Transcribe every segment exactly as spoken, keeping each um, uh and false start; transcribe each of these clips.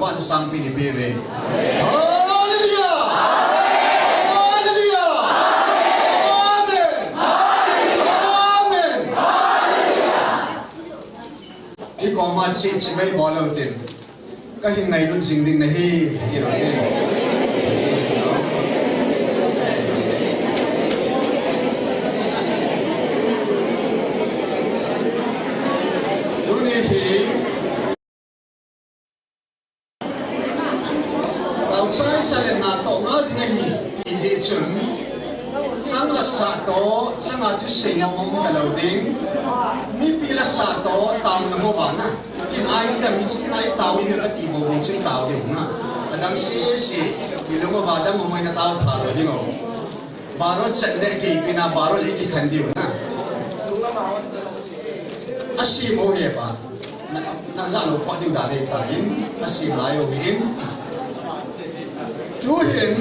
Pan sangpi ni pe ve. Hallelujah! Hallelujah! Amen! Amen! I koma chi chi mai bol lou tin. Ka hin ngailut jing ding nahi, ti lou tin. Tuni hi, tao chai chai le na toh ngal ding ahi, ti jeh chun. Chang la sa toh, chang a thusei mong mong ta lou ding. Mipi la sa toh, tao na bo ba na. Kin ai ta mi si kin ai tao ding ka ti bo bo chu i tao ding na. Adang si si, i lung ba dang mo mo na tao tha lou ding o. Baro chan le ki pina baro le ki khan diu na. Asi mo he ba. Na, na za lo pha diu da le ta in, asi lai o hin. Tu hin.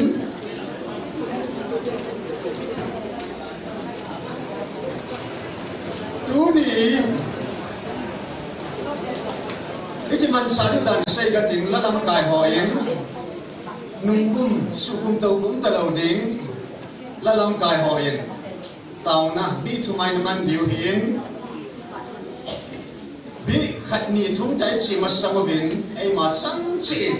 Tuni. Iki man sa diu da ni sei ka tin la lam kai ho in. Nung kum, su kum tau kum ta lou ding. La lam kai ho in. Taona, bi thum a i na man diu hin. Bi khat ni thum ta i chi masang uvin, eima chang chi in.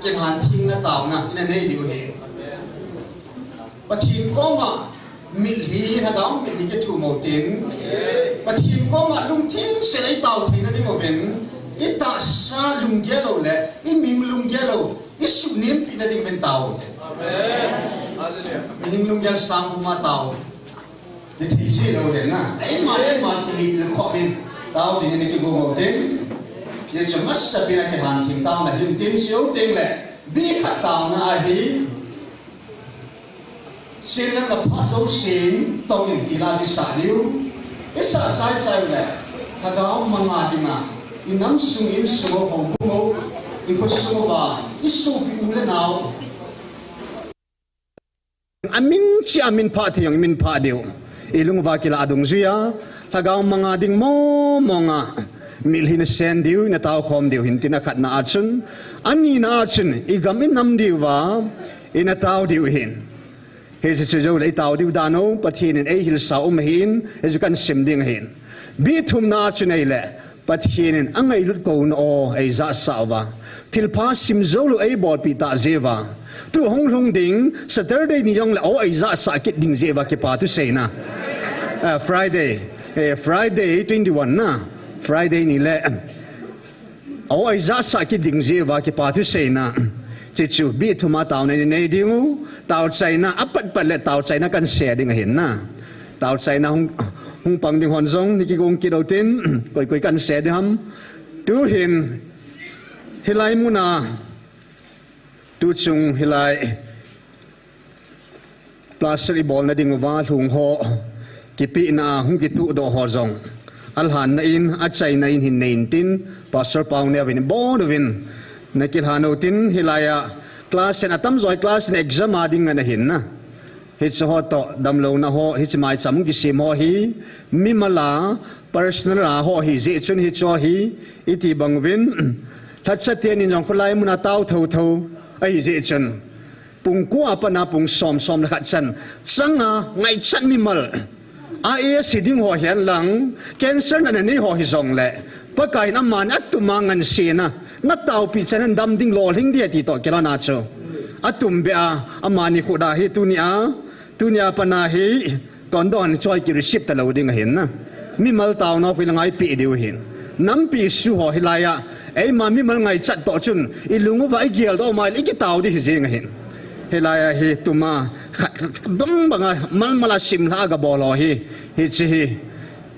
Kilhan theng na taona, i na nei diu hin. Pathen koma, mitlhi, lhagao mitlhi kithum u tin. Pathen koma, lungthim sel a i tao thei na ding uvin. I tahsa lunggel u le, i ming lunggel u. I suhnem pi na ding uvin tao. Amen. Hallelujah. Mihem lunggel sang uma tao. Ti thei ji lou hen na. Eima, eima ti le kho min. Tao ding ni ki go mo ten. Jesu masa pi na kilhan theng tao na hin tin siu teng le. Bi khat tao na ahi. Sin lang na pha zo sin, tong in ti la di sa diu. I sa chai chai le, lhagao manga dinga, i nam sung in sung ho bu mo, i kho sung ba, i su pi u le nau. A min chi a min pha thei ang i min pha diu. I lung va kila dung zui a, lhagao manga ding mo mo nga. Mitlhi na sen diu, na tao khom diu, hin tin a khat na a chun, a ni na a chun, i gam i nam diu va, i na tao diu hin. Hichu chu jou le i tao diu dan u, Pathen in ei hilsa um ahin, hichu kan sim ding ahin. Bi thum na chu nei le, Pathen in a ngailut kou na o, ei jahsah uva. Thilpha sim jou lou ei bolpi ta jeh uva. Tu hung lhung ding, Saturday ni jong le o ei jahsah kit ding jeh uva kipa thu seina. Eh, Friday, eh, Friday twenty-one na, Friday ni le. Aw, ei jahsah kit ding jeh uva kipa thu seina. Chuchu, bi thum a taona nei ding u, tao chaina, a pat pat le tao chaina kan se ding ahin na. Tao chaina hung, hung pang ding hon jong, ni kigong kit u tin, koi koi kan se ding ham. Tu hin, hilai mun a, tu chung hilai, Plaster i bol na ding uva lhung ho, kipi na hung kitu doh ho jong. A lhan na in, a chaina in hin nei in tin, Pastor Pau ne uvin bol uvin. Na kilhan u tin, hilai a, class ten a tam jo, class ten exam a ding na hin na. Hichu ho to, damlou na ho, hichu mai cham kisim ho hi, mimal a, personal a ho hi, jeh chun hichu hi, i ti bang uvin. Lhacha te nin jong khulai mun a tao tho tho, ahi jeh chun. Pung ko a pat na pung som, som le khat chan. Chang a, ngaichat mimal. A e si ding ho hihen lang, cancer na nei ho hi jong le. Pakai in amani a tum a ngan si na. Na taopi chan in dam ding lolhing dia ti to kila na chu. A tum be a, amani khu da hi tuni a, tuni a pat na hi, Kon don choi ki receive ta lou ding ahin na. Mimal taona khu i la ngaipi diu ahin. Nampi su ho hilai a. Eima mimal ngaichat to chun. I lung uva i gel doh mai i kitao di hi jing ahin. Hilai a hi tuma. Bang bang a mal mal a sim lha ga bol ho hi. Hichi hi.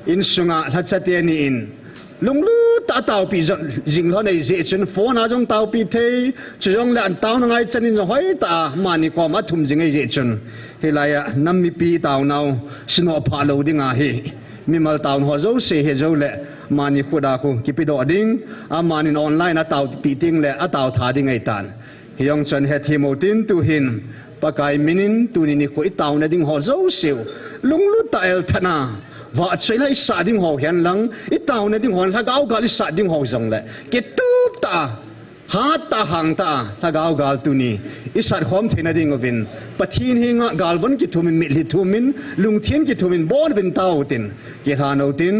Insunga lhacha te ni in. Lunglut tah a taopi jing lhon ahi jeh chun phone a jong taopi thei, chujongle an taona ngaichan in jong hoitah a amani koma thum jing ahi jeh chun. Hilai a nam mipi taonau sinoh phah lou ding ahi. Mimal taona ho jouse hi jou le amani khut a khu kipedoh ding, amanin online a taopi ding le a tao tha ding ahitan. Hijong chun hethem u tin tuhin, Pakai minin tuni nikho i taona ding ho jouse u. Lunglut tah a elthatna, vahchoila i sah ding ho hihen lang, i taona ding ho lhagao gal i sah ding ho jongle. Kitup tah a, Hat tah hang tah a, lhagao gal tuni i sat khom theina ding uvin, Pathen henga galvon kithumin, mitlhi thumin, lungthin kithumin, bon uvin tao tin, kilhan utin,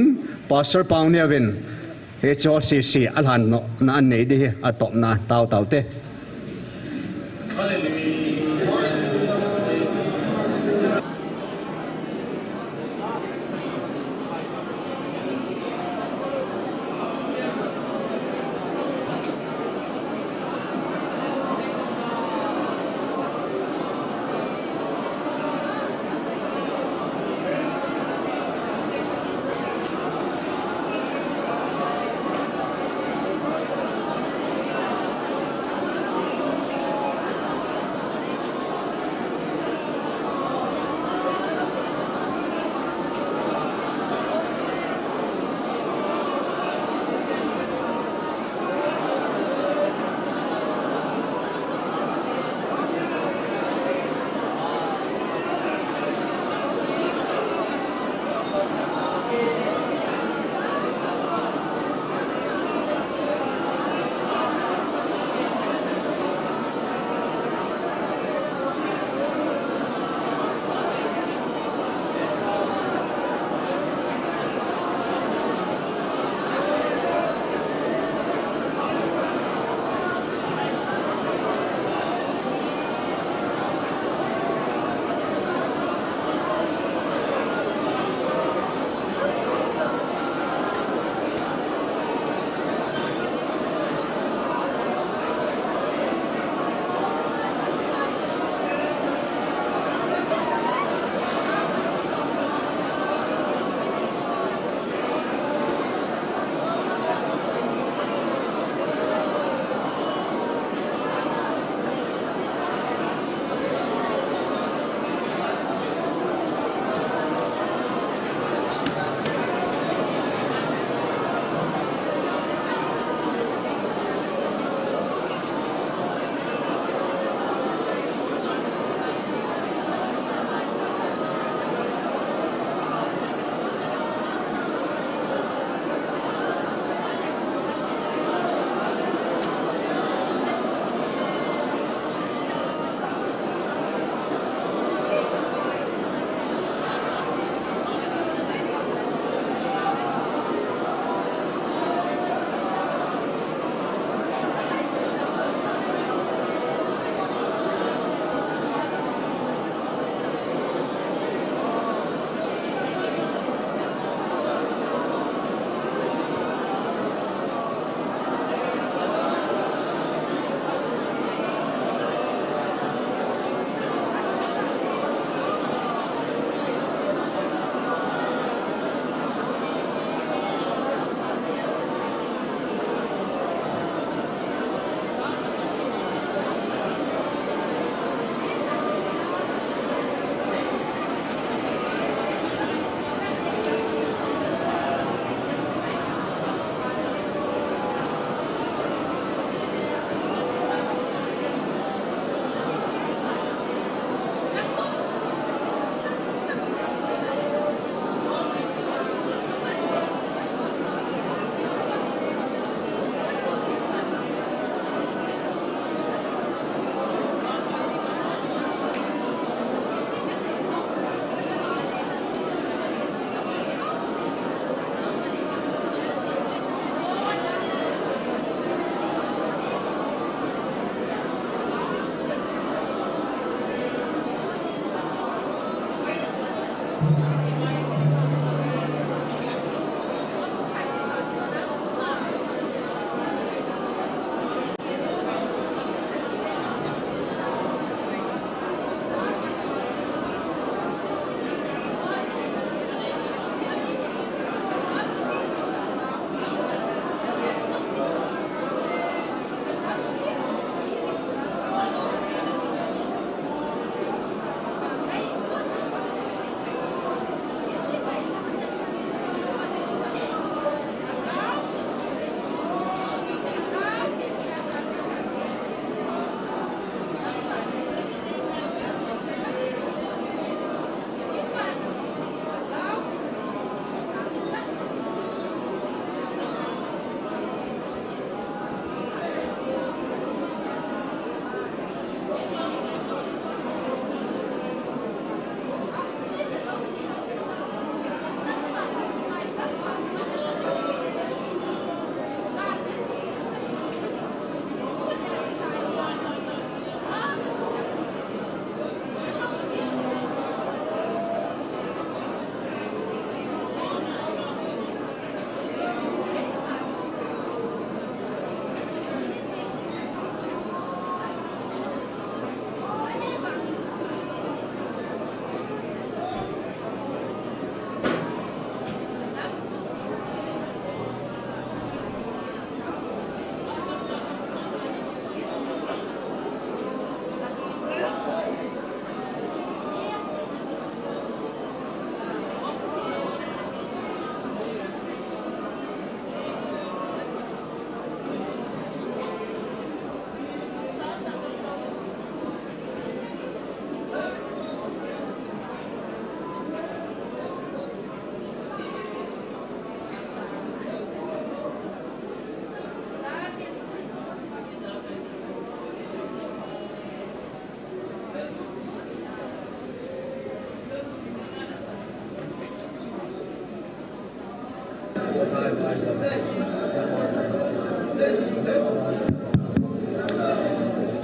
Pastor Pau Neo vin, H O C C a lhan no, na an nei di hi, a topna, tao tao te.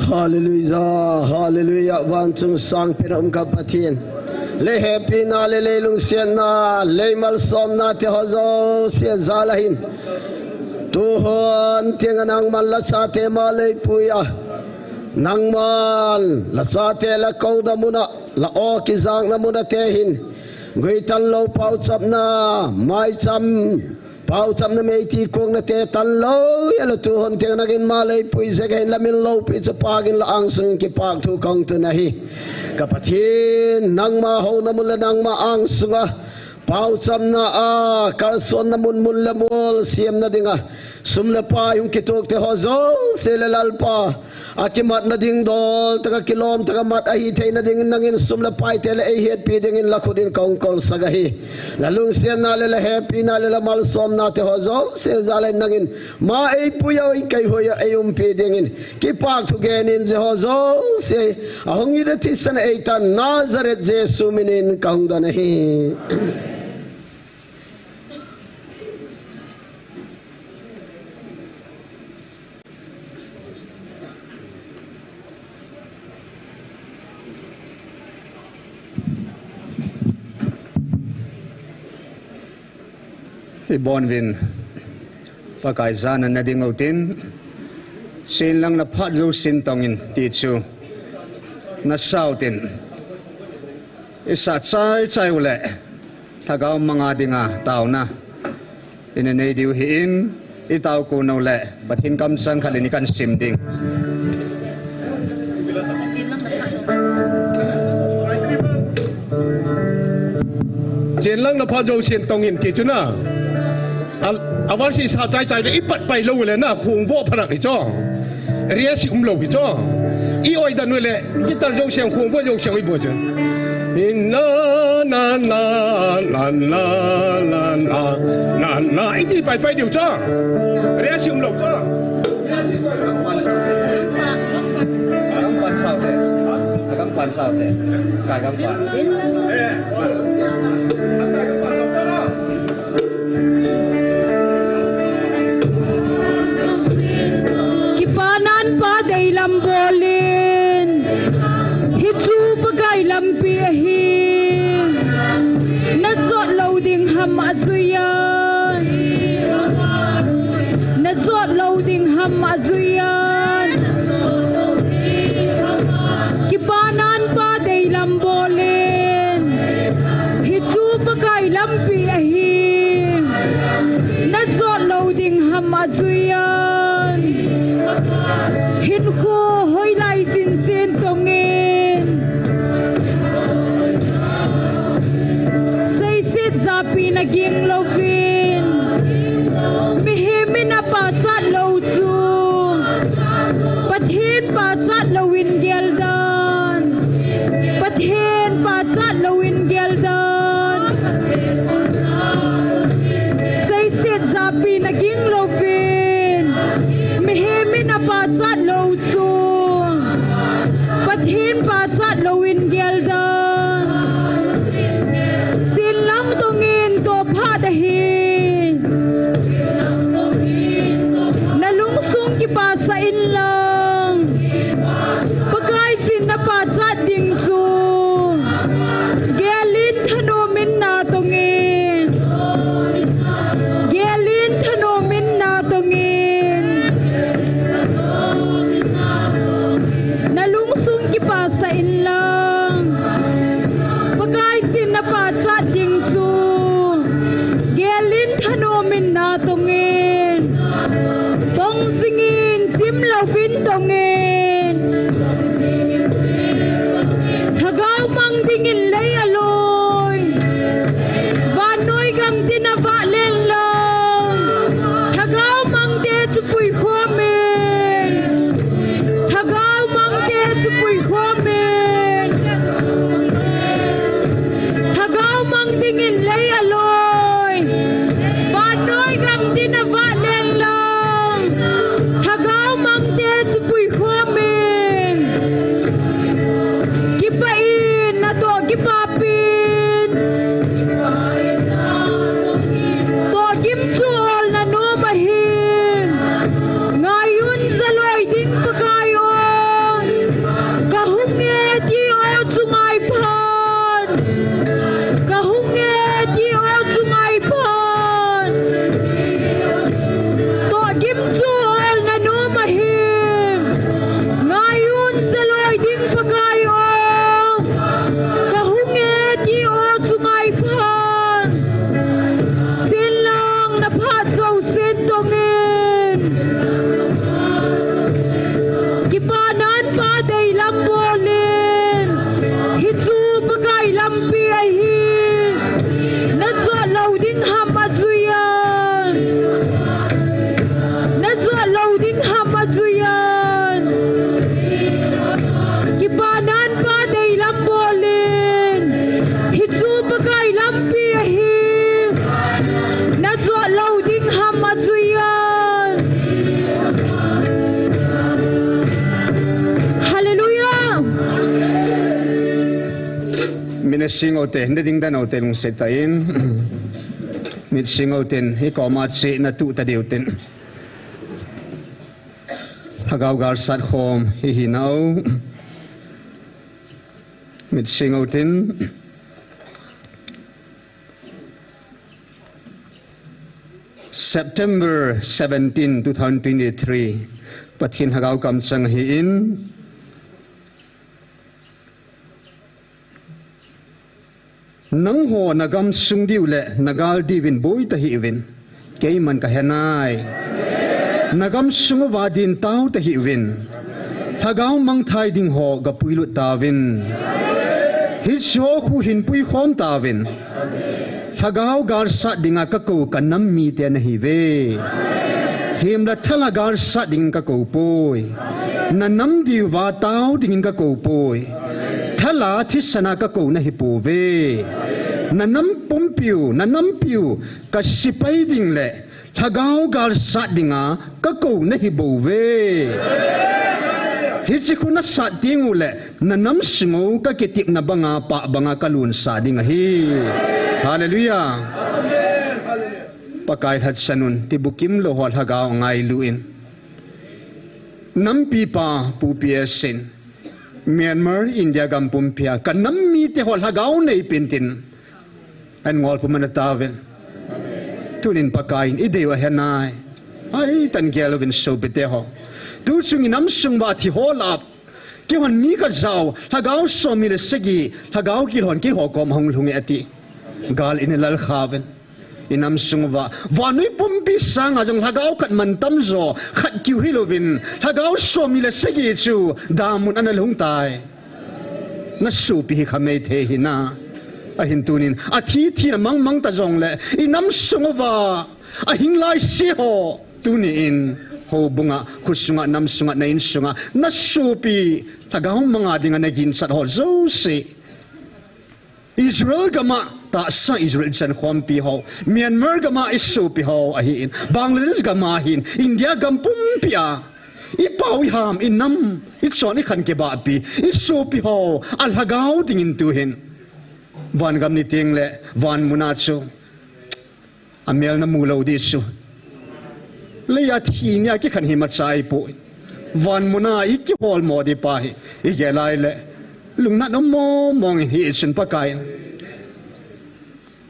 Hallelujah, hallelujah, vanchung sangpen a um ka Pathen. Lei hepina le lei lungsetna, lei malsomna te ho jouse jal a hin. Tuhon tiang a nangman la chate ma lei pui a. Nangman la chate la kou na mun a, la o kijak na mun a te hin. Guitan lou pauchapna, maicham Pauchapna meiti kong na te tan lou, ya la tuhon tiang nangin ma lei pui jeh a hin la min loupi chu pa gin la angsung kipahthu kong tun ahi. Ka Pathen nangma houna mun le nangma angsunga. Pauchapna a, kalsonna mun mun le mol siamna dinga. Sum le pai hung kituk te ho jouse le Lalpa. A kimatna ding dol, taka kilom, taka mat ahi theina dingin nangin sum le pai te le ei hetpi dingin la khut in kong kolsak ahi. La lungsetna le la hepina le la malsomna te ho jouse jal a nangin ma ei pui a ei kai hoi a ei umpi dingin. Kipahthu genin jeh ho jouse. A hung i da thisan ei tan Nazareth Jesu minin ka hung don ahi. Ibon vin Pakai jana na ding utin, sin lang na phat jou sin tongin ti chu na sau tin, i sa chai chai u le. Thagau manga dinga tauna i na nei diu hi in, i tau ku no le Pathen kamchang khat le ni kan sim ding. Chenlang na pha jo chen tong in ti chu na. A, a var si sa chai chai le i pat pai lo le na khung vo pharak hi cho. Ria si um lo hi cho. I oi dan le guitar jo siang khung vo jo siang i bo chu. Inna na na na na na na na na. Iti pai pai diu cho. Ria si um lo cho. Agam pan sao te. Agam pan sao te. Kai agam pan. Kipanan pa deilam bolin. Hichu Pakai lampi ahi. Na jot lo ding ham ajuiyan. Na jot lo ding ham ajuiyan. Kipanan pa deilam bolin. Hichu Pakai lampi ahi. Na jot lo ding ham ajuiyan. Hinkho hoilai sin chen tongin. Seiset japi na ging lovin. Mihem in a pachat lo chu. Pathen pachat lo in geldan. Pathen pachat lo in geldan. Seiset japi na ging lovin. Mihem in a pachat lo chu. Pathen pachat lo in geldan. Chenlang tongin to phat ahi. Na lungsung kipasa in lang. Pakai sin na pachat ding chu. Gelin thanom in na tongin. Gelin thanom in na tongin. Na lungsung kipasa in lang. Pakai sin na pachat ding chu. Gelin thanom in na tongin. Tong singin chim lovin tongin. Thagau mang dingin lei aloi. Vannoi gam tin a vah len lang. Thagau mang te chu pui khomin. Thagau mang te chu pui khomin. Thagau mang dingin lei aloi. Vannoi gam tin a vah len lang. Thagau mang te chu pui khom Sing u te, nading dan u te lungset tah in. Mit sing u tin, i koma che natu ta diu tin. Lhagao galsat khom hi hi nau. Mit sing u tin. September seventeen, two thousand twenty-three. Pathen Lhagao kamchang hi in. Nangho nagam sung diu le nagal diuvin boi ta hih uvin. Keiman ka he nai. Nagam sung uva din tau ta hih uvin. Lhagao mangthai ding ho ga puilut tauvin. Hiche ho khu hin puikhom tauvin. Lhagao galsat dinga ka kou ka nam mite nahi uve. Himla thala galsat dingin ka kou poi. Na nam diuva tau dingin ka kou poi. Thala thisana ka kou nahi pouve. Na nam pumpiu, na nampiu, ka sepai ding le Lhagao galsat dinga ka kou nahi bouve. Hiche khu nasat teng u le, na nam sung u ka kitepna banga, pah banga ka lunsa ding ahi. Hallelujah. Pakai lhatsanun, ti bukim lou ho Lhagao ngailu in. Nampi pa, Pu P S in. Myanmar, India gam pumpia, ka nam mite ho Lhagao nei pin tin. An ngol pumana tauvin. Tunin Pakaiyin, i deiu ahe nai. Ai, tan gel uvin sopite ho. Tu chung i nam sung uva thi ho lap. Keihon mi ka jao, Lhagao som mi le sagi, Lhagao gil hon keiho kom hung lhung e ati. Gal in lal kha uvin. I nam sung uva, vannoi pumpi sanga jong Lhagao khat man tam jo, khat kiu hi louvin, Lhagao som mi le sagi chu, damun ana lhung tai. Na sopi hi khamei thei hina. Ahin tunin, athi thina mangmang ta jongle, i nam sung uva, ahing lai se ho, tuni in, houbunga, khusunga, nam sunga, na insunga, na sopi, Lhagao manga dinga na ginchat ho jouse. Israel gama, tahsa Israel chan khompi ho, Myanmar gama i sopi ho, ahin, Bangladesh gama hin, India gam pumpia, i pao i ham, i nam, i chon i khan kibahpi, i sopi ho, a Lhagao dingin tuhin. Van gam ni teng le, van muna chu. Amel namu lou di chu. Leiya thi nia kikhan hi machai poi. Van muna i kihol mo di pa hi. I gel lai le. Lungnat um mo mong in hi i chun Pakaiyin.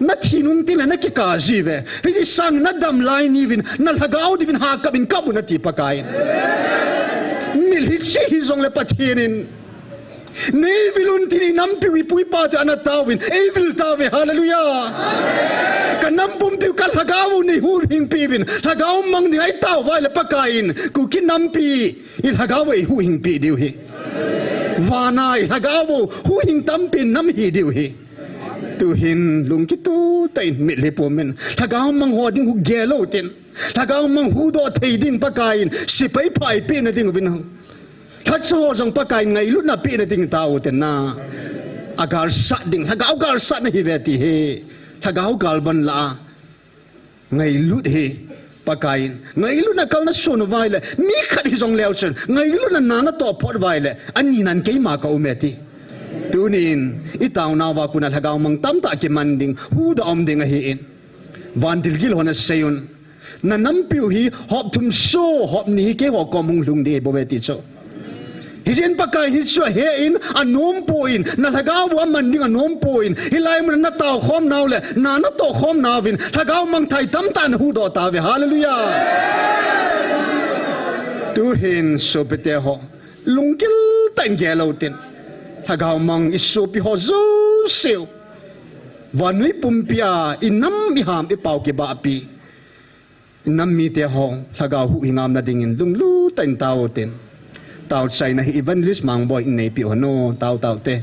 Na thi nung teng le na kikah ji uve. Hiche sang na dam lai niuvin. Na Lhagao diuvin ha kap in kap un ati Pakaiyin. Mitlhi chi hi jongle Pathen in. Nei vil un tin i nampiu i pu i pa te ana tauvin, ei vil tauve, hallelujah. Ka nam pumpiu ka Lhagao u nei huhhingpi uvin, Lhagao mang ding a i tao uva ahile Pakaiyin, Kuki nampi, i Lhagao u ei huhhingpi diu ahi. Vana i Lhagao u huhhing tampi nam hi diu ahi. Tuhin lungkituh tah in mitlhi pum in, Lhagao mang ho ding hu gel lou tin, Lhagao mang huhdoh thei ding Pakaiyin, sepai pha eipeh na diuvin. Lhacha ho jong Pakaiyin ngailutna peh na ding tao tin na. A galsat ding, Lhagao galsat na hi uve ti hi. Lhagao gal ban la a. Ngailut hi. Pakaiyin. Ngailutna kal na sun uva ahile. Mi khat hi jong leu chun. Ngailutna na na toh phot uva ahile. Ani nan keima ka um e ti. Tunin. I taona uva kona Lhagao mang tamtah kiman ding. Huhdoh um ding ahin. Van dilgil hon asei un. Na nampiu hi hop thum so, hop ni hi keiho kom hung lhung ding bou ve ti chu. Hijeh in Pakai hichu ahe in, anom poi, na Lhagao u aman ding anom poi, hilai mun na tao khom nau le, na na toh khom nauvin, Lhagao mangthai tamtah na huhdoh tauve, hallelujah. Tuhin sopite ho, lunggil tah in gel lou tin, Lhagao mang i sopi ho jouse u. Vannoi pumpi a, i nam i ham i pao kibahpi. Nam mite ho, Lhagao huhhing ngam na dingin lunglut tah in tao tin. Tao chaina hi Evangelist Mangboi in neipi u hon o, tao tao te.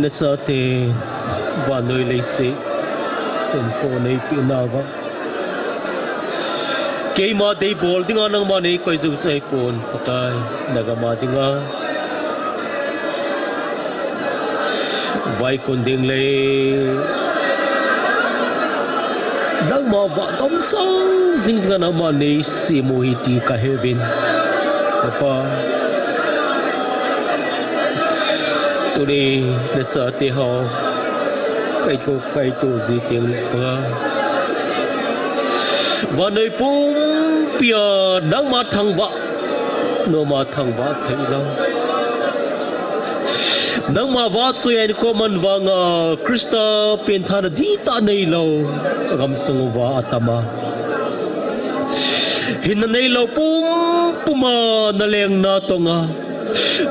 Nachate vannoi leiset hinkho neipeh nauva, keima deibol dinga nangman neikoi jouse ahipon, Pakai, nagam a dinga vaikun ding le nangma vah domsang jing dinga nangman neisem u ahi ti kaheuvin, Kapa. Tuni nachate ho kaito, kaito ji tengle, Pa, vannoi pumpia nangma thangvah, noma thangvah theilou, nangma vahchoiya hinkho man vanga Christa pengthahna dihtah neilou gamsung uva atama, hinna neilou pumpuma nalengna tonga,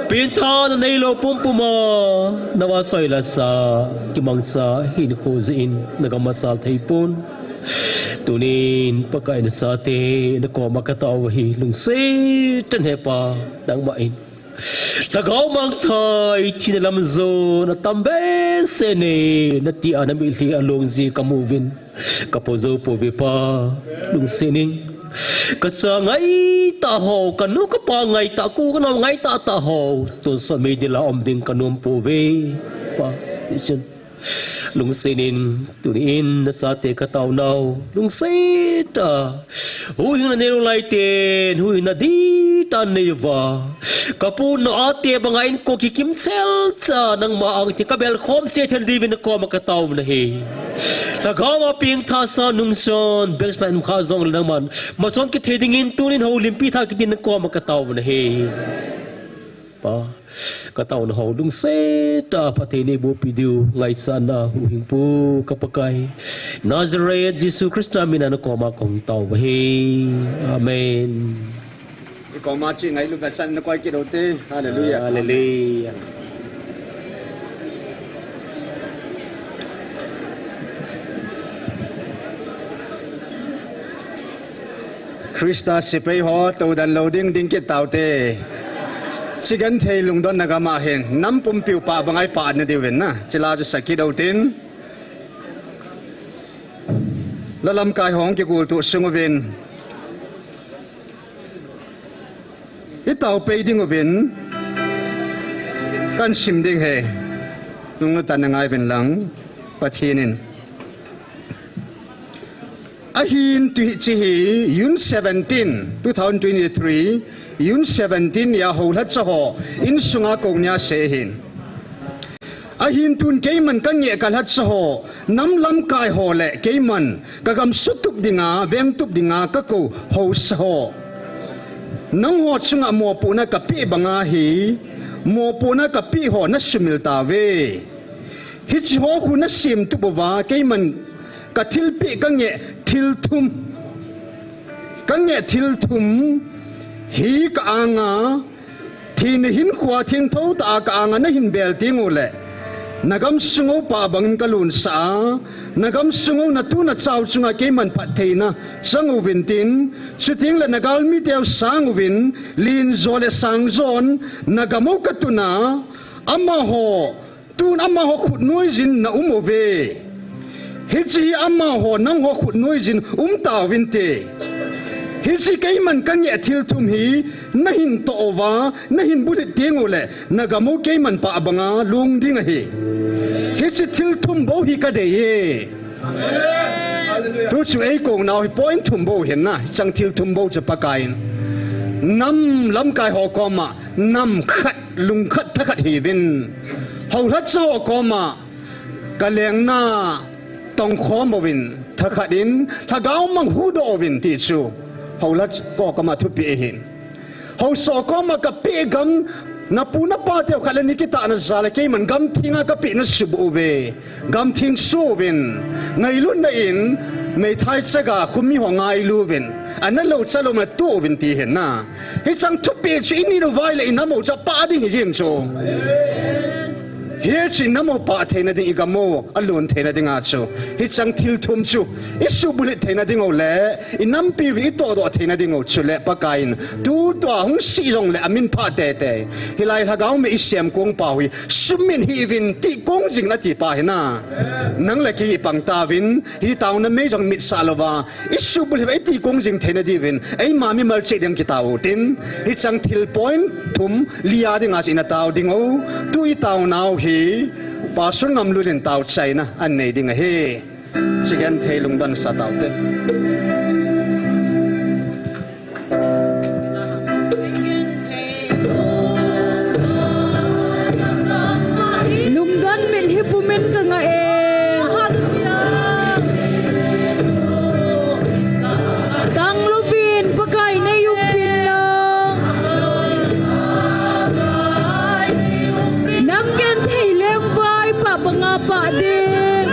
pengthahna neilou pumpuma navahchoi lasa, kimangcha hinkho jeh in nagam masal theipon. Tunin Pakai, nachate nakoma katao u ahi, lungset tah in Hepa, nangman lhagao mangthah thina lam jona tam behseh e, natia namitlhi a long ji kamu uvin, kapo jou pouve Pa, lungset in. Kacha ngaitah ho, kanu kapa ngaitah, ka u kanao ngaitah tah ho tonsot meidil a um ding kanom pouve Pa, lungset in. Tunin nachate kataonau lungset a, huhhingna neilou laiten huhhingna dihtah nei uva, kapu nao ate banga inko kikim chelcha nangma angtheng kabelkhom cheh theina diuvin nakoma kataovin ahi. Lhagaova pengthahsa nungchon backslide umkha jongle nangman machon kithei dingin tunin houlimpi thah kit in nakoma kataovin ahi. Pa, kataonau lungset a phatthei neibohpi diu ngaichatna, huhhingpu ka Pakai, Nazareth Jesu Christa mina nakoma kahung tao uve. Amen. Ikoma chingailu kachan nakoi kit ute. Hallelujah. Hallelujah. Christa sepai ho, toudan lou ding ding kit taute. Chigenthei lungdonna gam a hin nam pumpiu pah banga ipah na diuvin na, chila chu sakit utin. La lamkai ho kigoltoh sung uvin itao pei ding uvin kahin sim ding ahi. Nungnu tah in nangai uvin lang, Pathen in ahin, tu hiche hi June seventeen, two thousand twenty-three, June seventeen nia houlhacha ho insunga kounia asei ahin. Ahin tun keiman kangeh kalhacha ho, nam lamkai ho le keiman kagam sutup dinga, vengtup dinga kakou haosa ho, nangho chunga mopohna kapeh banga hi mopohna kapeh ho nasumil tauve. Hiche ho khu nasemtup uva keiman kathilpeh kangeh thil thum, kangeh thil thum hi ka anga, thina hinkhoa thengtho tah a ka anga nahin bel teng uleh, nagam sung u pah bangin kalonsah a, nagam sung u natu nachau chunga keiman phattheina chang uvin tin, chuteng le nagalmi teu sang uvin, lenjo le sangjon nagam u katun a, amaho tun amaho khutnoi jin naum uve. Hiche hi amaho nangho khutnoi jin um tauvinte. Hiche keiman kangeh thil thum hi nahin toh uva, nahin bulhit teng uleh, nagam u keiman pah banga long ding ahi. Hiche thil thum bou hi kadei e. Tu chu eikou nau hi point thum bou ahin na, hicheng thil thum bou chu Pakaiyin nam lamkai ho koma nam khat, lungkhat, thakhat hiuvin. Houlhacha ho koma kalengna tongkhom uvin, thakhat in lhagao mang huhdoh uvin ti chu houlhacha ho koma thupeh ahin. Haosa ho koma kapeh gam, napu napa teu khat le ni kitahna jal a keiman gamthenga kapeh nasuboh uve. Gamtheng soh uvin, ngailutna in meithai chaga khumi ho ngailu uvin, analou chalou natoh uvin ti ahin na. Hicheng thupeh chu init uva ahileh inam u chu apah ding ahi jeng chu. Hiche nam u pah theina ding, i gam u alon theina dinga chu, hicheng thil thum chu i suhbulhit theina ding u le i nampi uvin i tohdoh theina ding u chu le Pakai in tutua hung sih jongle amin pha teitei. Hilai lhagao mei i sem kong pa u hi sumit hih uvin ti kong jing in ati pa hi na. Nang le kei i pang tauvin, hi taona mei jong mit sah louva i suhbulhit uva i ti kong jing theina diuvin eima mimal cheh ding kitao u tin, hicheng thil point thum li a dinga chu i na tao ding u. Tu i taonau hi Pastor Ngamlun in tao chaina anei ding ahi. Chigen thei lungdon sa taute. Lungdon min hi pumin ka ngah e. Tang louvin Pakai nei umpin lang. Nam genthei lengvai pah banga pah ding.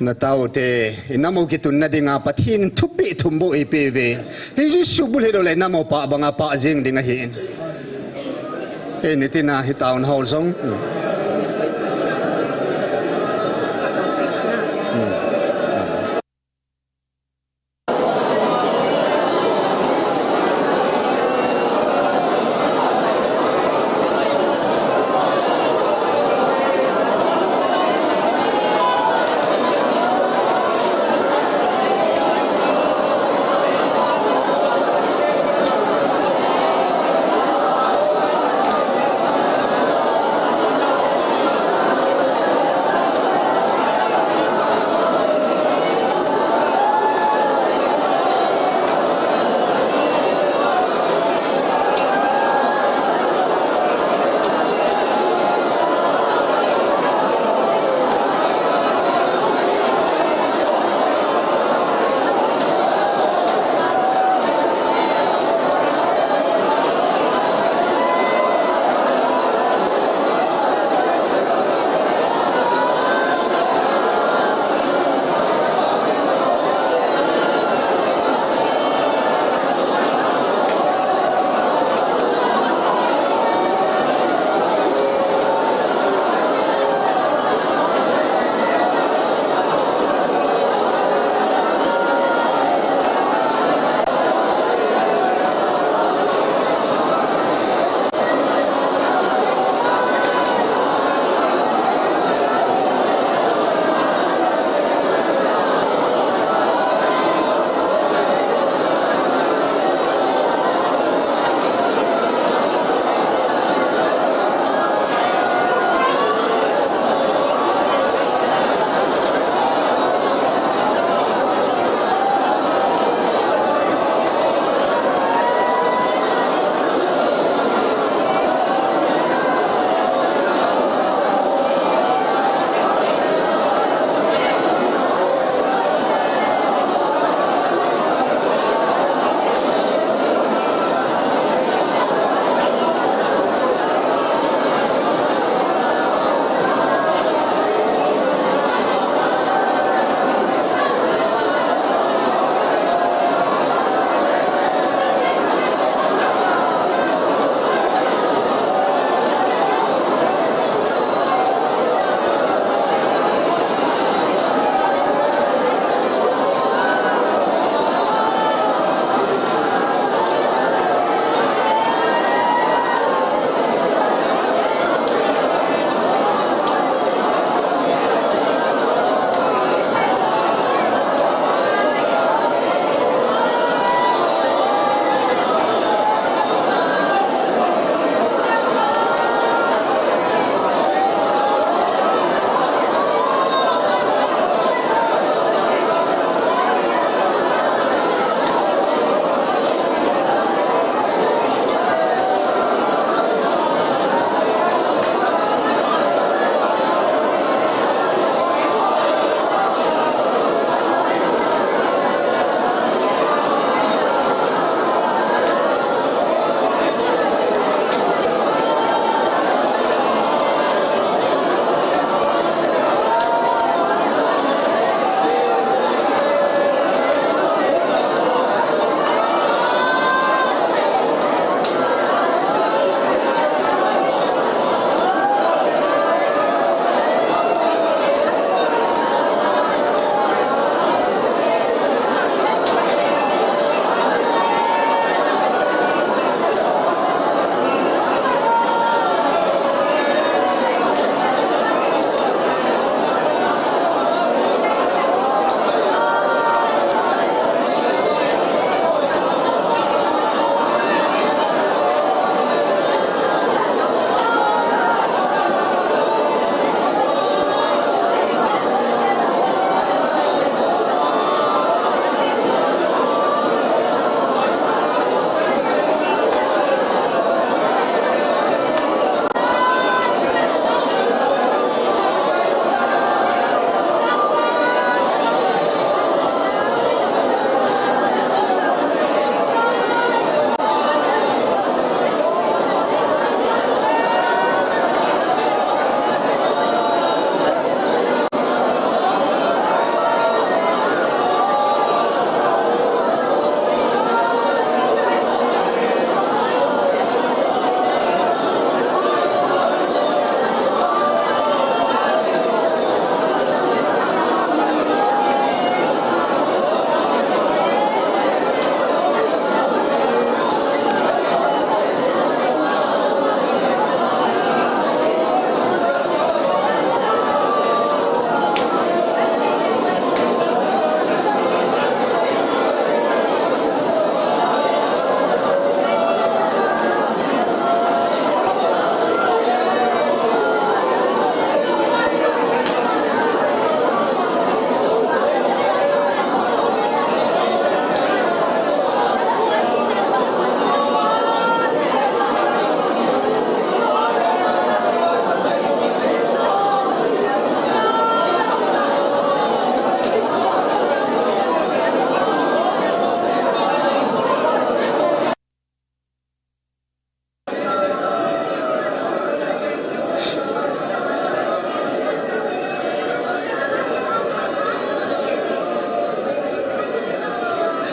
Nataote, inam u kitunna dinga Pathen thupeh thumboh eipeuve. Hiche subulhit u le inam u pah banga pah jeng ding ahin. Hiti na hi town hall jong. Hmm. Hmm.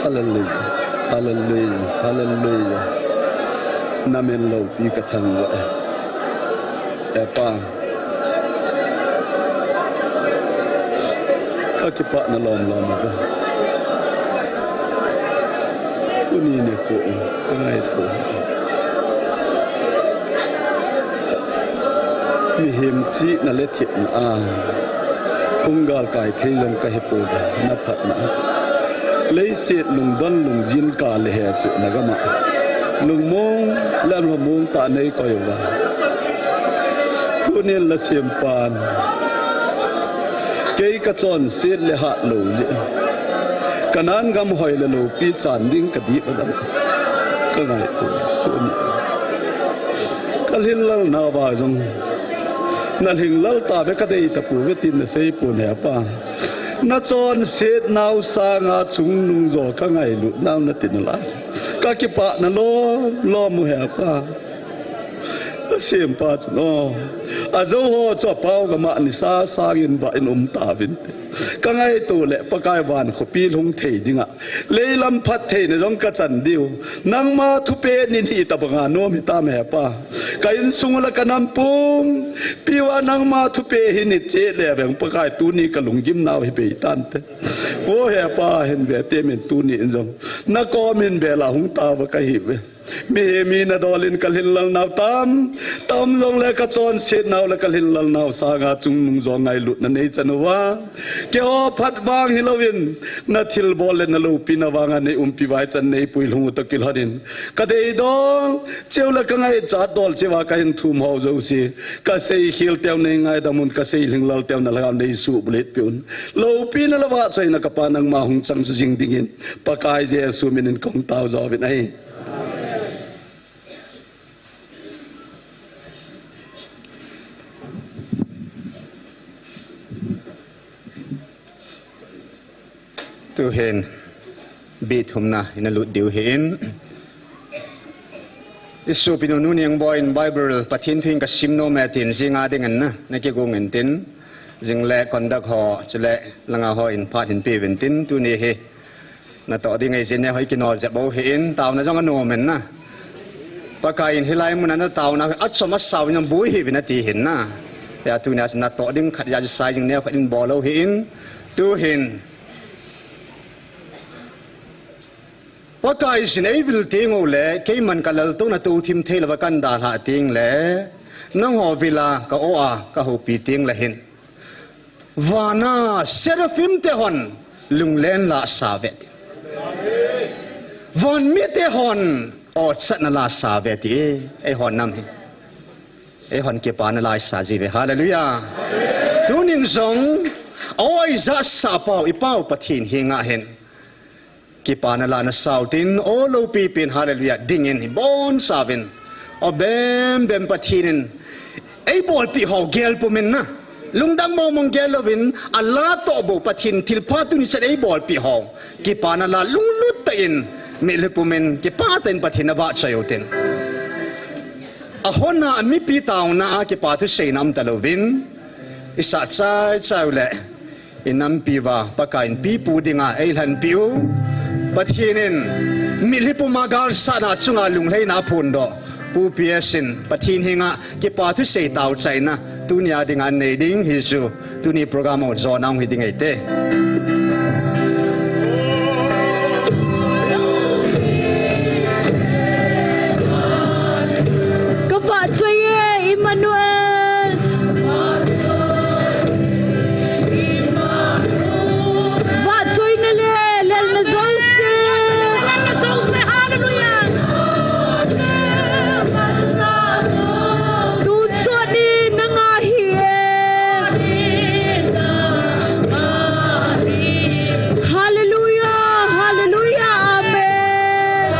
Hallelujah. Hallelujah. Hallelujah. Namin loupi kathangvah e. E Pa, kakipah na lom lom e Pa. Tuni nikho kangaito. Mihem chihna le thepna a hung galkai thei jong kahipouve, na phatna a. Leiset lungdon lungjin kah le hesohna gam a lungmong le lhamong tah neikoi uva, tunin la sempan kei kachonset le hatlou jeh in, Canaan gam hoi le loupi chan ding kadih uva kangaito. Tuni kalhinlel nauva jong nalhinglel tauve, kadei tapouve tin naseipon, he Pa. Nachonset nau sanga chungnung jo kangailut nau nati nalai. Kakipah na lom lom u, he Pa. Nasempa chun o, ajou ho chu apao gam a nisa sangin vah in um tauvinte. Kangaito le Pakai, van khopi lhung thei dinga leilam phattheina jong kachan diu, nangma thupen in hitobanga nom hitam, he Pa. Ka insung u le kanam pumpi uva nangma thupen hi niche le veng Pakai, tuni kalunggim nau hi bei tante. O he Pa, hin ve temin tuni in jong nakom in bel a hung tauva kahiuve. Mihem in adol in kalhinlel nau tamtah um jongle, kachonset nau le kalhinlel nau sanga chungnung jo ngailutna neichan uva, keiho phat vang hilouvin nathilbol le naloupina vanga neiumpi uva, hichan neipui lhung u toh kilhonin, kadei dol cheh u le kangaichat dol cheh uva kahin thum ho jouse, kaseikhel teu neingaidam un, kaseilhinglel teu nalhagao neisuhbulhit peh un. Loupina le vahchoina ka Pa, nangma hung chang jing dingin Pakai Jesu minin kahung tao jouvin ahi. Tuhin beat thumna ina lut diu ahin, isopinu Nu Niangboi in Bible, Pathen thu in kasim nom e tin, jing a dingin na, nakigong intin, jing le conduct ho chule langa ho in phat hin peuvin tin, tuni hi natoh ding ahi jeh in neo ho ikino jep u ahin, taona jong anom in na. Pakai in hilai muna nataona achom asao in jong boi hih uvin ati ahin na. Hia tunia chu natoh ding khat ja chu sai jing, neo khat in bol u ahin. Tuhin Pakai jin eivil teng ule, keiman kalaltouna touthim theilouva kahin dalhah tengle, nangho vil a ka-o a kahoupi tengle hin, vana seraphim te hon lunglen la asauve ti. Van mite hon ochatna la asauve ti. Eihon nam hi, eihon kipana la isa jiuve. Hallelujah. Tunin jong, o ijat sah pau, i Pau Pathen henga hin kipana la nasau tin, o loupi pen, hallelujah, dingin hi bonchauvin, o bembem Pathen in eibolpeh ho gel pumin na, lungdang mongmong gel louvin, ala toh bou Pathen thilpha tuni chan eibolpeh ho kipana la lunglut tah in, mitlhi pumin kipah tah in Pathen navahchoi u tin. Ahon a mipi taona a kipa thuseina umtalouvin, isah chaichai ule, inampi uva Pakai in pipu dinga eilhenpeh u, Pathen in mitlhi puma galsatna chunga lunglhaina aphondoh, Pu P S in Pathen henga kipa thusei taochaina tunia dinga nei ding hi chu, tuni program u jona hung hi ding ahi te. Kavahchoi e, Emmanuel. Vahchoina le lelna jouse, lelna jouse, hallelujah. Tuchon in nanga ahi e. Hallelujah, hallelujah, amen.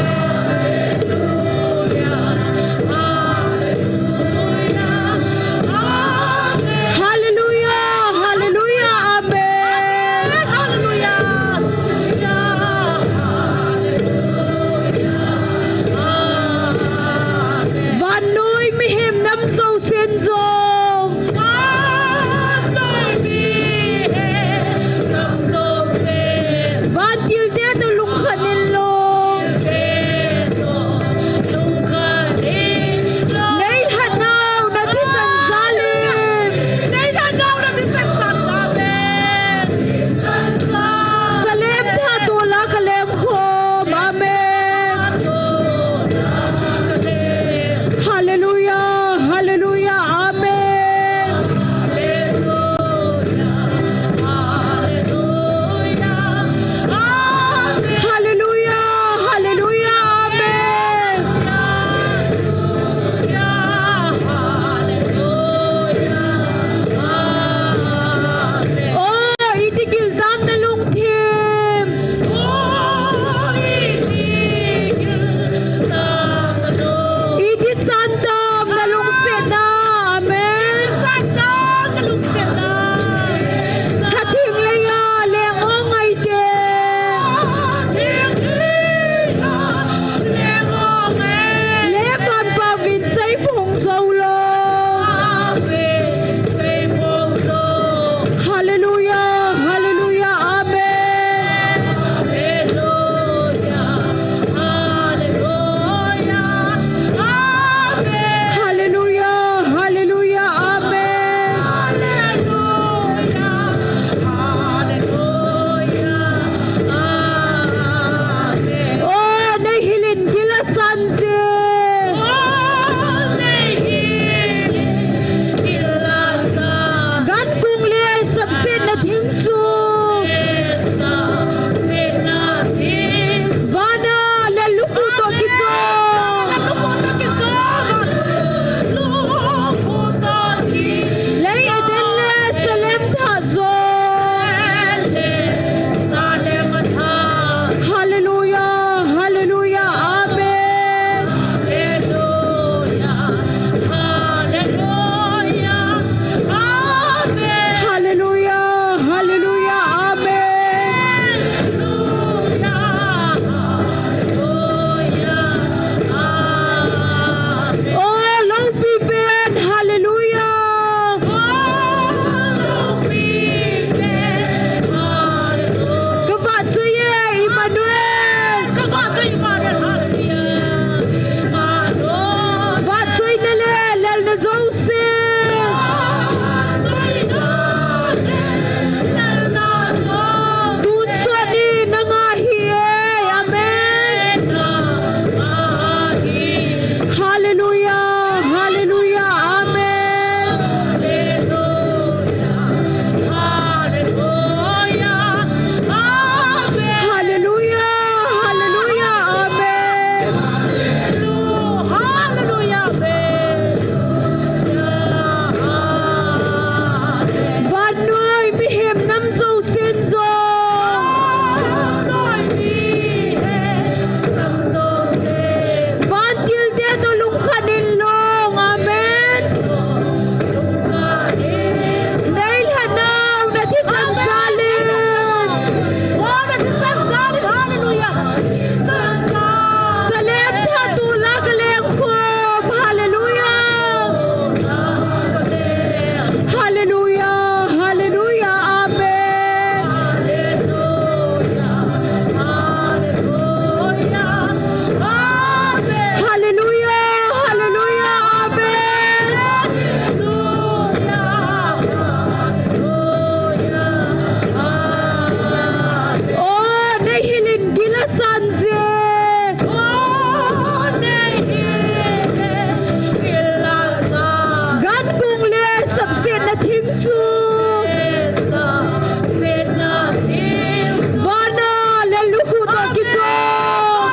Vana lel lukhuh toh kichom.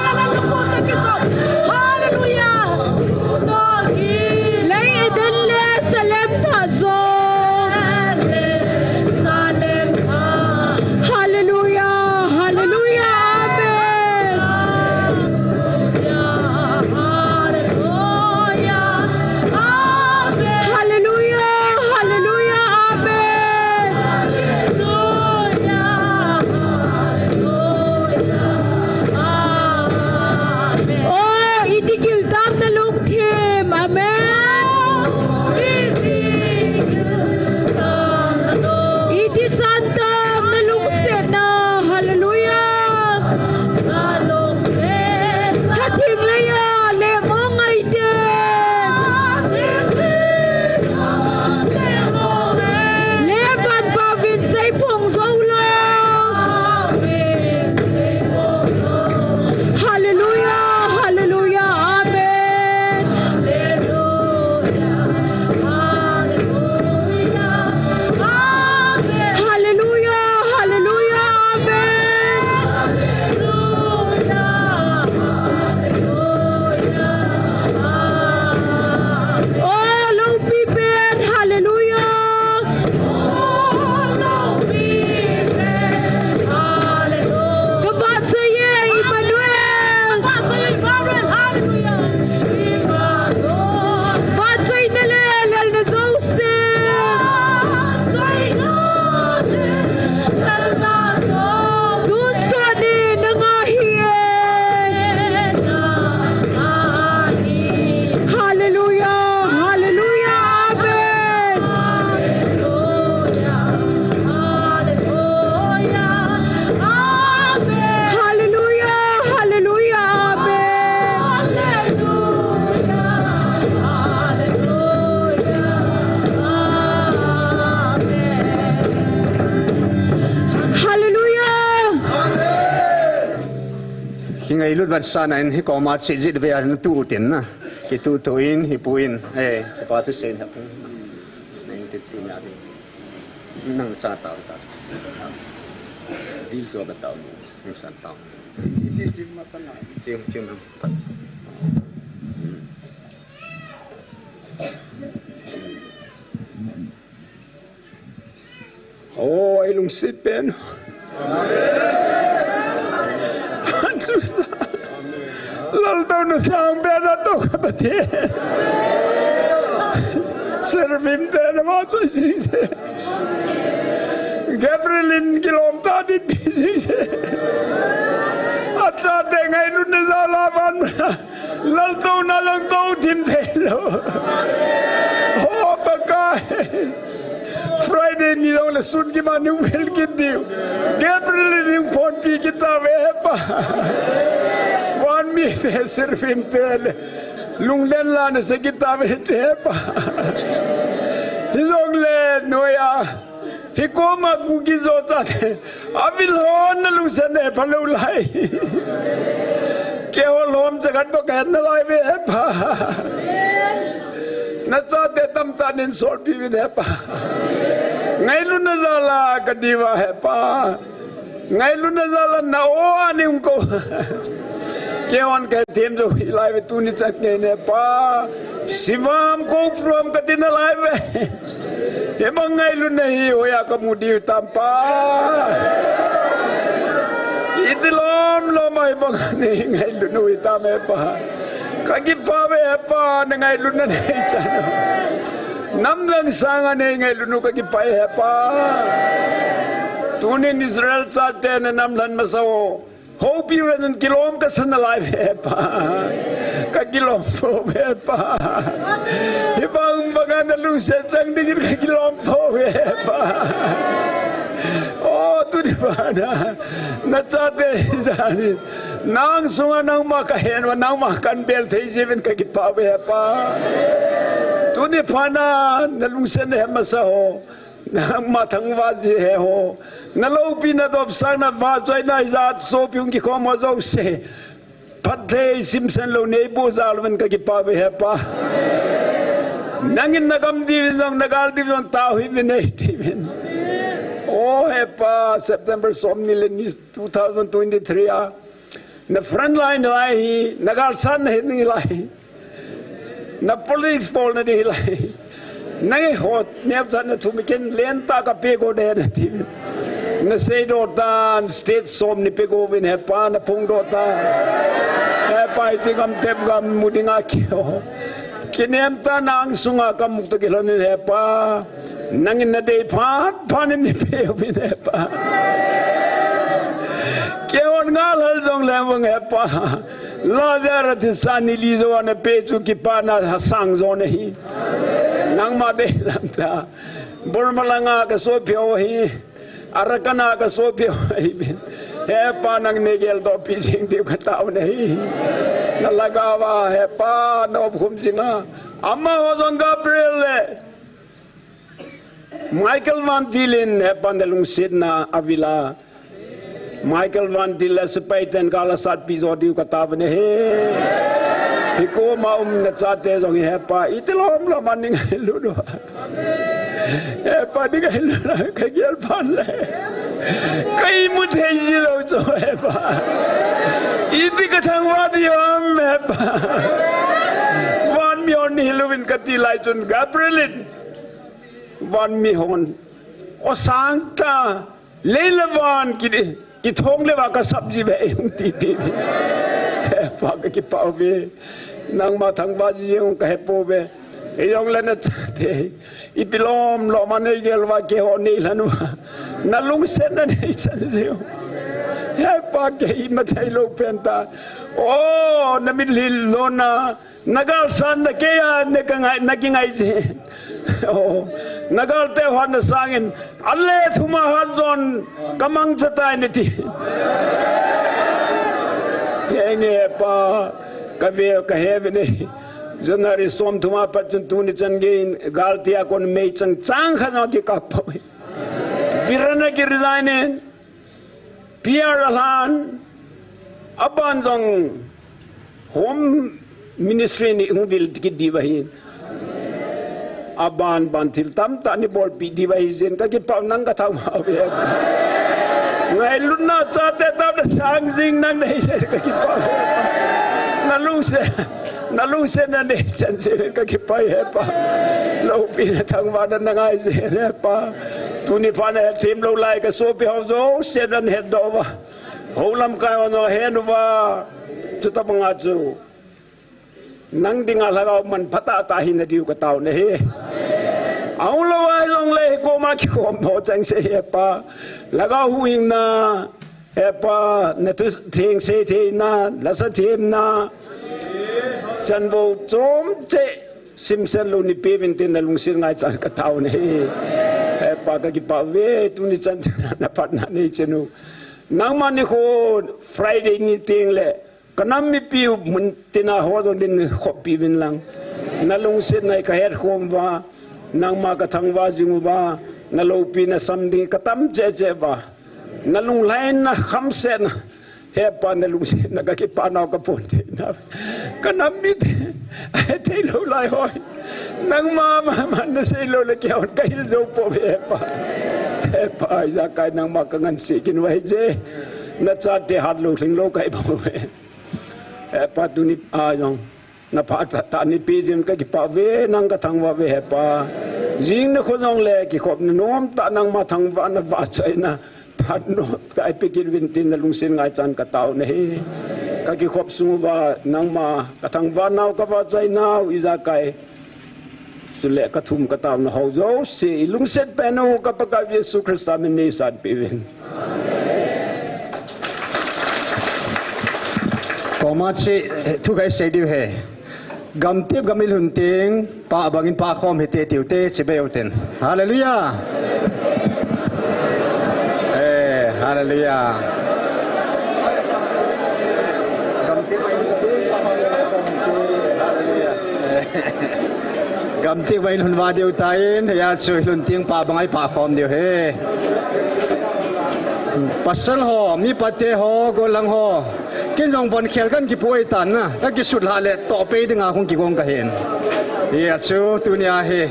Lei Eden le Salem thah jong. Hallelujah, hallelujah, amen. Hallelujah, hallelujah, amen. Oh, iti gil tam na lungthim, amen. Iti san tam na lungsetna, hallelujah. Thatheng leiya leng o ngaite. Le vanpauvin seiphong jou lou. Hallelujah, hallelujah, amen. Hallelujah, hallelujah, amen. Oh, loupi pen, hallelujah. Ka vahchoi e, Emmanuel. Vahchoina le lalna jouse. Tonsot ni nanga ahi e. Hallelujah, hallelujah, amen. Hallelujah, hallelujah, amen. Hallelujah. Hi ngailut vat sana in hi koma chi jit ve an tu tin na. Ki tu tu in hi pu in. Eh, pa tu sen ha pu. Nang ti tu na. Nang sa tau ta. Dil so ba tau. Nang sa tau. Chim, chim, nang. Oh, ei lungset pen. Lal touna sang pen a toh ka Pathen. Seraphim te na vahchoi jing se. Gabriel in kilom tah ding pi jing se. Achate ngailutna jal a van. Lal touna jong tou thim thei lou. Ho Pakai. Friday ni jong le sun kimat in vel kit diu. Gabriel in phone pi kit tauve Pa. Van mite seraphim te le. Lunglen la na sei kit tauve Pa. Hijong le noiya. Hi koma Kuki-Zo chate. Avil hon na lungset na phalou lai. Keiho lom chakhat bou kahet nalai ve Pa. Nachate tamtah nin solpi uvin Pa. Ngailutna jal a kadiu va Pa. Ngailutna jal a na o a ning ko. Keihon kahethem jou hilai ve tuni chan ngei ne Pa. Sivam ko prom kati nalai ve. Hibang ngailutna hi hoiya kamu diu tam Pa. Iti lom lom a hibang nei ngailutna u hitam Pa. Kakipah ve Pa, na ngailutna nei chan. Namlhang sanga nei ngailutna u kakipah e Pa. Tunin Israel chate na namlhen masa ho. Houpi uvin kilom kasa nalai ve Pa. Kakilom pou ve Pa. Hibang banga na lungset chang dingin kakilom pou ve Pa. O tuni vana. Nachate jani. Nang sunga nangma kahen uva, nangma kanbel thei jiuvin kakipah ve Pa. Tuni vana, na lungset na he masa ho. Nangma thangvah ji he ho. Na loupina dopsangna vahchoina ijat sopi hung kikhom ho jouse. Phatthei simsen lou nei boh jal uvin kakipah ve Pa. Nangin nagam diuvin jong, nagal diuvin jong, taohih uvin eitiuvin. O Hepa, September somni le ni two thousand twenty-three a, na front line lai hi, nagalsan nahi ding lai. Na politics bolna ding lai. Nangin ho neocha na thum ken lentah kape go de nati. Naseidoh tan state somni pe go uvin Hepa, naphongdoh tan. Hepa, hiche gamtep gam mu dinga kihou. Kinem tah na angsunga kamu toh kilhonin Hepa. Nangin nadei phat phat in neipe uvin Hepa. Kihou ngal hal jongleng vang Hepa. Lazarus thisa ni li jou a nape chu kipana asang jo nahi. Nangma deilam tah. Burma langa kasopi ho hi. Arakan a kasopi ho hi. Hepa nangin neigeldohpi jing diu katao nahi. Nalhagao va Hepa naumkhum jinga. Amaho jong Gabriel le Michael vantil in Hepa nalungsetna avil a. Michael vantil le sepai ten gal asatpi jo diu katao nahi. Hikoma um nachate jong hi Hepa, iti lom lom a neingailut uva. Hepa neingailut a kagel phat le. Ka imu thei ji lou chu Hepa. Iti kathangvah diu ham Hepa. Van mi hon hilou in kati lai chun Gabriel in van mi hon, o sangtah, lei le van ki, kithong le va kasap ji ve hung ti ti. Hepa kakipah uve. Nangma thangvah ji jeng kahe pouve. Hijongle nachate. Ipi lom lom a neigel uva keiho neilhen uva. Nalungsetna neichan jing u. Hepa kei ima thei lou pen tah. O, namitlhi lona. Nagalsan na kei a, na kangai, nakingai ji. O, nagalte hon nasangin, ale thuma hat jon kamangcha tai nati. Henge pa, kave, kahe ve nei. January somthum a pat chun tuni chan gei in, galte a kon meichang chang khat jong kikap poi. Biren a kiresign in, P R alhan, aban jong Home Ministry ni hung vil kit diu ahi. Aban ban thil tamtah neibolpi diu ahi jeh in kakipah nang kathangvah uve. Ngailutna chate tah nasang jing nang nahi jeh in kakipah uve. Nalungset, nalungsetna neichan jeh in kakipah uve Hepa. Loupina thangvahna nangai jeh in Hepa. Tuni phat a hethem lou lai kasopi ho jouse nahetdoh uva. Hou lamkai ho nahen uva. Chuti banga chu nang dinga lhagao manpha tahtah hina diu katao nahi. Ahung lou ahi jongle hikoma kikhom ho chengse Hepa. Lhagao huhhingna, Hepa, nathu theng seitheina, lasa themna, chanvou chomcheh simsen lou neipeuvin tin nalungset ngaichan katao nahi. Hepa kakipah uve, tuni chan chan a naphatna neichen u. Nangma nikho Friday ni tengle, kanam mipiu mun tina ho jong din khoppi uvin lang. Nalungsetna hi kahetkhom uva, nangma kathangvah jing uva, naloupina sam ding katam cheh cheh uva. Nalunglhaina khamsetna, Hepa nalungsetna kakipah nau kaphondoh na. Kanam mite, ahe thei lou lai hoi. Nangma mama nasei lou le keihon kahil jou pouve Hepa. Hepa ijakai nangma kangansei kit uva ahije. Nachate hat lou lhing lou kahi bouve. Hepa tuni a jong naphat tah neipe jeh in kakipah uve, nang kathangvah uve Hepa. Jing nikho jongle kikhopna nomtah nangma thangvahna vahchoina phat nomtah eipe kit uvin tin nalungset ngaichan katao nahi. Kakikhop sung uva nangma kathangvah nau kavahchoi nau ijakai. Chule kathum kataona ho jouse ilungset peh u ka Pakai Jesu Christa min in neisanpeh uvin. Koma che thu kahin sei diu ahi. Gamtep gam ilhun teng, pah bangin pah khom hite tiu hite, chibai u hite. Hallelujah. Eh, hallelujah. Gamtep bangin ilhun teng, pah bangin pah khom hite, hallelujah. Gamtep bangin ilhun uva diu tan, hia chu ilhun teng pah banga ipah khom diu ahi. Pasal ho, mi pate ho, gollhang ho. Ken jong von khel kahin kipu ahitan na, kakisut lhah le toh pei dinga hung kigong kahin. Hia chu tunia hi.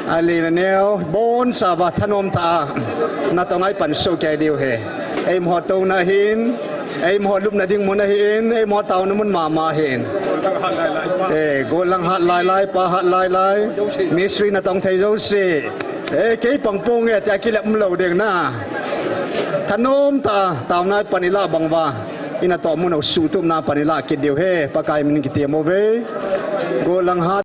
Alina neo, bonchauva thanom tah a natong a ipan soh kei diu ahi. Eima ho touna ahin, eima ho lupna ding mun ahin, eima ho taona mun mama ahin. Eh, gollhang hat lailai, pa hat lailai. Mistri natong thei jouse. Eh, kei pang ponge tia kilep umlou ding na. Thanom tah a taona pan ilah bang uva, inatoh mun u suhtupna pan ilah kit diu ahi, Pakai min in kitem uve. Gollhang hat